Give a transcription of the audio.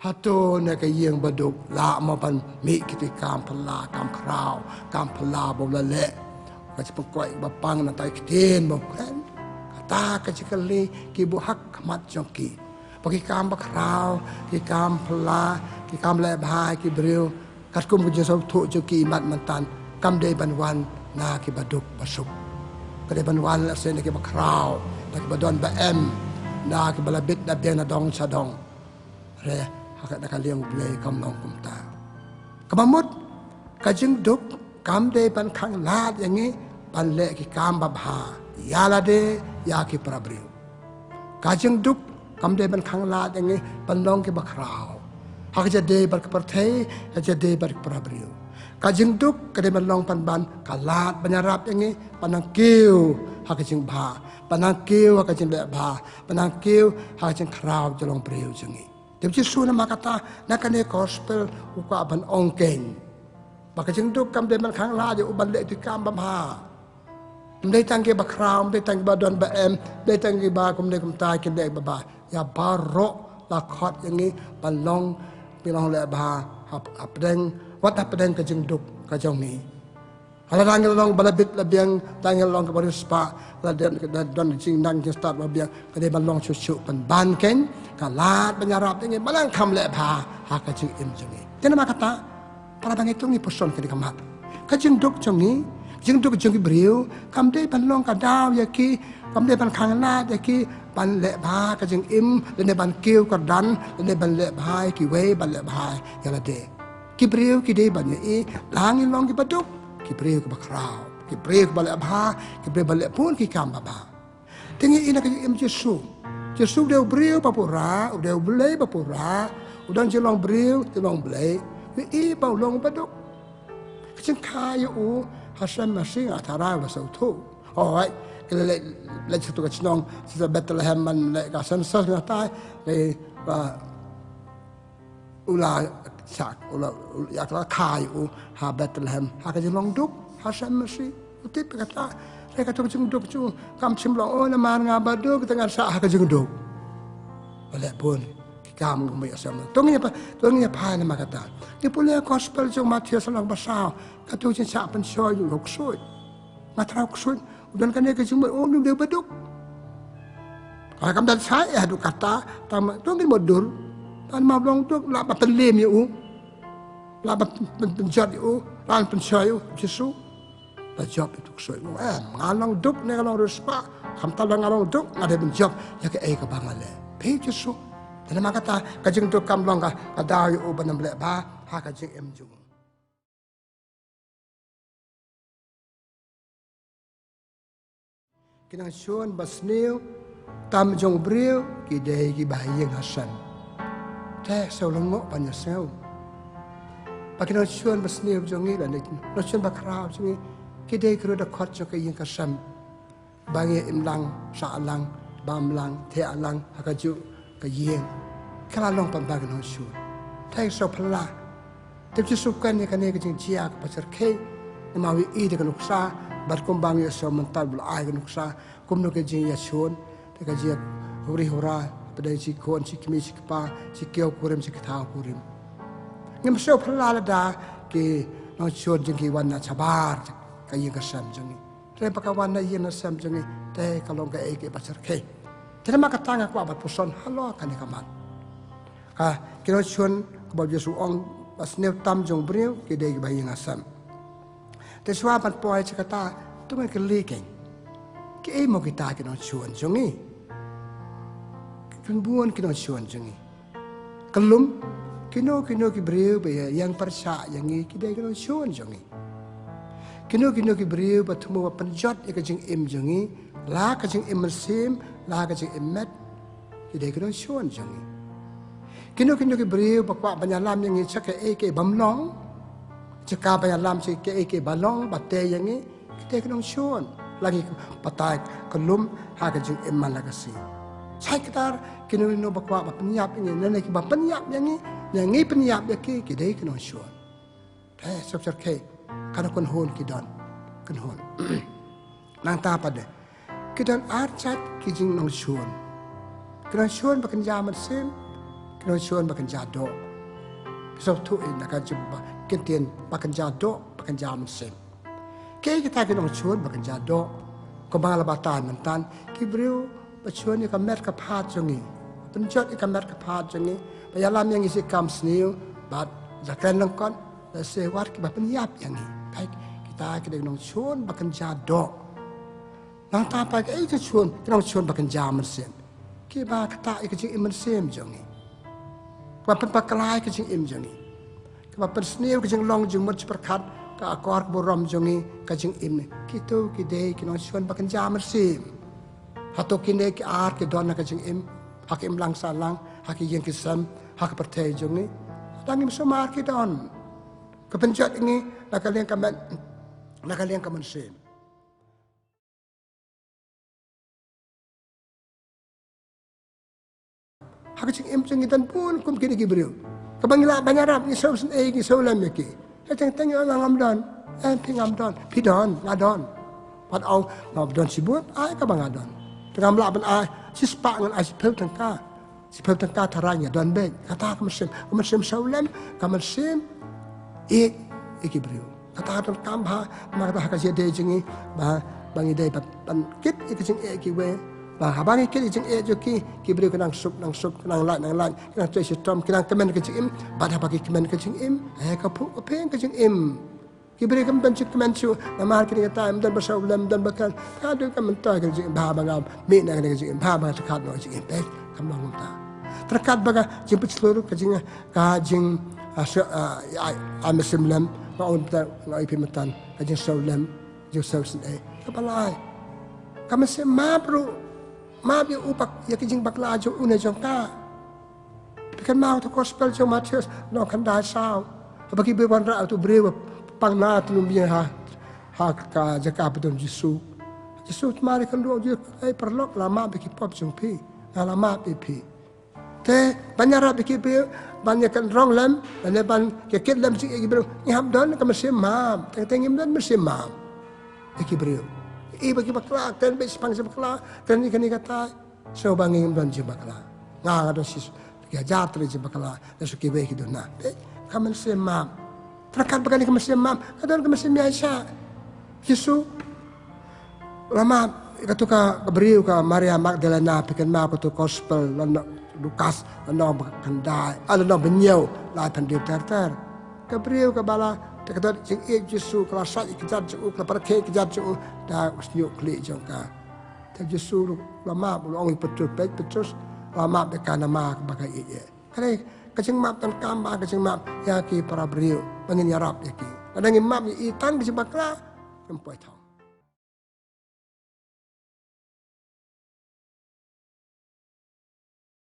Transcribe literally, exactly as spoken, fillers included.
Hato na ka ïing baduk lah mo ban mih kita ki kam phylla, kam khraw, kam phylla ba u la leh? Ka jingpynkhuid ba pang na tai ktien ba u kren. Kata ka jingkylli ki buh ha khmat jong ki. Ba ki kam ba khraw, ki kam phylla, ki kam leh bha ki briew, katkum ka jingsngewthuh jong ki imat mynta, kam dei ban wan na ki baduk basuk. Ka dei ban wan lehse na ki ba khraw, na ki ba don ba em, na ki ba la bit na biang na dong sha dong. Re, ha ka, na ka liang U Blei kam long kumta. Kaba mut, ka jingduk kam dei ban khanglad ïa ngi ban leh ki kam ba bha ïa lade, ïa ki para briew. Ka jingduk kam dei ban khanglad ïa ngi ban long ki ba khraw ha ka jingïadei bad ka pyrthei, ha ka jingïadei bad ki para briew. Ka jingduk ka dei ban long ban, ban ka lad ban ïarap ïa ngi ban nang kiew ha ka jingbha, ban nang kiew ha ka jingleh bha, ban nang kiew ha ka jingkhraw jong u briew jong ngi. Te U Jisu namar kata na kane ka gospel u kwah ban ong kein ba ka jingduk kam dei ban khanglad ïa u ban leh ki kam ba bha. Ym dei tang ki ba khraw, ym dei tang ki ba don ba em, ym dei tang ki ba kumne kumta ki leh ba bha. Ïa baroh la khot ïa ngi ban long ki nongleh bha ha, hapdeng, wat hapdeng ka jingduk ka jong ngi. Lada ngi long ba la bit la biang, lada ngi long ki ba riewspah, lada don, don jingnang jingstad ba biang, ka dei ban long shuh shuh ban ban kein ka lad ban ïarap ïa ngi ban nang kham leh bha ha ka jingim jong ngi. Te namar kata, para bangeit, to ngin puson kane ka mat. Ka jingduk jong ngi, jingduk jong ki briew kam dei ban long ka daw ïa ki, kam dei ban khanglad ïa ki ban leh bha ka jingim, lane ban kiew kyrdan, lane ban leh bha ïa kiwei, ban leh bha ïa lade. Ki briew ki dei ban ïohi la ngi long ki baduk, ki briew ki bakhraw, ki briew ki ba leh bha, ki briew ba leh bun ki kam babha. Te ngi ïohi na ka jingim Jisu. Jisu u dei u briew ba pura, u dei U Blei ba pura, u don jinglong briew, jinglong Blei. Ngi ïohi ba u long baduk. Ka jingkha ïa u ha sem masi nga tharai u la sngewthuh. Hooid, ki la leit, leit sha katu ka shnong, sha Bethlehem ban leh ka census nga tharai, leit ba u la shah, u la, u la ïa kha ïa u ha Bethlehem ha ka jinglong duk, ha sem masi. U tip kata, lei katu ka jingduk jong u kam shym long, oh, namar nga baduk te ngan shah ha ka jingduk. Ba leh bun ki kam kumba ïa sem. To ngin ïa pha, to ngin ïa pha namar kata. Ngi pule gospel jong Mathaios lynnong ba saw, katu ka jingshah pynshoi jong u ksuid. Nga tharai u ksuid u don kane ka jingmut, oh, u dei baduk. Ka kam don shai eh haduh katta, tang ma, to ngin mutdur. Tang ma u long duk, lah ba pynlem ïa u, lah ba pyn, pyn, pynjot ïa u, lah pynshoi ïa u Jisu. La jop ïa u ksuid, em, nga long duk ne nga long riewspah, khamtam lada nga long duk nga dei ban jop ïa kaei kaba nga leh. Phi Jisu. Te namar kata ka jingduk kam long ka, ka daw ïa u ban ym leh bha ha ka jingim jong u. Ki nongshun ba sniew tam jong u briew ki dei ki ba ha ïing ha sem. Te sngewlyngngoh ban ïa sngew ba ki nongshun ba sniew jong ngi lane ki nongshun ba khraw jong ngi ki dei ki riewdkhot jong ka ïing ka sem. Ba ngi im lang, shah lang, bam lang, thiah lang ha kajuh ka ïing. Ka la long pynban ka nongshun. Te sngewphylla. Te Jisu kren ïa kane ka jingjia kaba shyrkhei. Namar u ïohi da ka nuksa bad kumba ngi ïohsngew mynta ba u la ai ka nuksa kumno ka jingïashun. Te ka jingïahuri hura hapdeng shi khun, shi kmie, shi kpa, shi kiew kurim, shi kthaw kurim. Ngim sngewphylla lada ki nongshun jong ngi wan na shabar ka ïing ka sem jong ngi. Hynrei ba ka wan na ïing na sem jong ngi te ka long kaei kaei ba shyrkhei. Te namar kata nga kwah ban puson halor kane ka mat. Ka, ki nongshun kaba u Jisu u ong ba sniew tam jong u briew ki dei kiba ha ïing ha sem. Te shuwa ban poi sha kata, to ngin kylli kein, kiei mo kita ki nongshun jong ngi? Ki bun ki nongshun jong ngi. Kyllum, kino kino ki briew ba ïeng pyrshah ïa ngi ki dei ki nongshun jong ngi. Kino kino ki briew ba thmu ba pynjot ïa ka jingim jong ngi, la ka jingim mynsiem, la ka jingim met, ki dei ki nongshun jong ngi. Kino kino ki briew ba kwah ban ïalam ïa ngi sha kaei kaei bym long, sha ka ban ïalam sha kaei kaei ba long ba tei ïa ngi, ki dei ki nongshun. La ngi batai kyllum ha ka jingim man la ka sngi. Shai kdar kino kino ba kwah ba pynïap ïa ngi, ne, ne kiba pynïap ïa ngi, ne ngi pynïap ïa ki, ki dei ki nongshun. Te sngewsarong, kano kynhun ki don? Kynhun. Nangta pat de ki don ar jait ki jingnongshun. Ki nongshun ba kynja mynsiem, Ki nongshun ba kynja doh. Ki sngewthuh ïa ka jingba, ki ktien ba kynja doh, ba kynja mynsiem. Ki kita ki nongshun ba kynja doh. Kumba la batai mynta, ki briew ba shun ïa ka met ka phad jong ngi. Pynjot ïa ka met ka phad jong ngi. Ba ïalam ïa ngi shi kam sniew, bad la kren lyngkot, la seh wat kiba pynïap ïa ngi. Peit, kita ki dei ki nongshun ba kynja doh. Nangta pat ki, eh, ki shun, ki nongshun ba kynja mynsiem. Kiba ktah ïa ka jingim mynsiem jong ngi. Kiba pynbakla ïa ka jingim jong ngi. Kiba pynsniew ka jinglong jingmut jingpyrkhat, ka akor ka burom jong ngi, ka jingim. Kito ki dei ki nongshun ba kynja mynsiem. Hato kine ki ar ki don ha ka jingim, ha ka imlang sahlang, ha ki ïing ki sem, ha ka pyrthei jong ngi. Tang ngim sumar ki don. Ka pynjot ngi na ka liang ka met, na ka liang ka mynsiem. Ha ka jingim jong ngi don bun kum kine ki briew. Kaba ngi lah ban ïarap, ngi sngewsynei, ngi sngewlem ïa ki. Hynrei teng teng ïa nga ngam don. Em, phi ngam don. Phi don, nga don. Wat ong ngam don shibun, ai kaba nga don. Te ngam lah ban ai shispah, ngan ai shiphew tyngka. Shiphew tyngka tharai nga don beit. Kata ka mynsiem, ka mynsiem sngewlem, ka mynsiem ïeit ïa ki briew. Kata ka donkam bha, namar kata ha ka jingïadei jong ngi, ba, ba ngi dei ban, ban kit ïa ka jingeh kiwei. Ba haba ngi kit ïa ka jingeh jong ki, ki briew ki nang suk, nang suk, ki nang lait, nang lait, ki nang trei shitom, ki nang kmen ka jingim, bad haba ki kmen ka jingim, eh, ka phuh ka phieng ka jingim. Ki briew kim don jingkmen shuh, namar kine kita, ym don ba sngewlem, ym don ba kren, ka dei ka mynta ka jingim, bha ba nga mih na kane ka jingim, bha ba nga tyrkhat na ka jingim, eh, kam long kumta. Tyrkhat ba ka jingpynshlur, ka jing, ka jing, ah, shu, ah, ai, ai mynsiem lem, nga ong mynta, nga ong ïa phi mynta, ka jingsngewlem, jingsngewsynei. Kaba lai. Ka mynsiem map ruh, map ïa u bak, ïa ka jingbakla jong une jong ka. Phi kynmaw tu gospel jong Mathaios, lynnong khyndai saw. Haba ki briew wanrah ïa utu briew, pang na tu num ïa ha, ha ka jaka ba don Jisu. Jisu tymar ïa kynduh, Jisu, ai paralok, la map ïa ki pop jong phi. Nga la map ïa phi. Te ban ïarap ïa ki briew, ban ïa kynrong lem, ban ïa ban ïa kit lem jingeh ki briew, ngi hap don ka mynsiem map, teng teng ngim don mynsiem map ïa ki briew. Ïa ba ki bakla, kren beit shaphang jong bakla, kren ïa kane kata, sngewbha ngim don jingbakla. Nga, nga don shi, ki hajar tylli jingbakla, da shu kiwei ki duna. Te ka mynsiem map. Tang kat ba kane ka mynsiem map, ka don ka mynsiem ïaishah. Jisu la map ïa katu ka, ka briew ka Maria Magdalena, phi kynmaw katu gospel lynnong Lukas, lynnong ba khyndai, ah, lynnong ba hynñiew, lai phan hynriew ter ter. Ka briew kaba la, te ka don jingïeit Jisu, ka la shait ïa ka kjat jong u, ka la pyrkhei ïa ka kjat jong u da u shñiuh khlieh jong ka. Te Jisu ruh la map, u la ong ïa Petrus, peit Petrus, la map ïa ka namar ba ka ïeit ïa. Ka dei ka jingmap donkam bha, ka jingmap ïa ki para briew, ba ngin ïarap ïa ki. Lada ngim map ïa i tang ka jingbakla, ngim poi thong.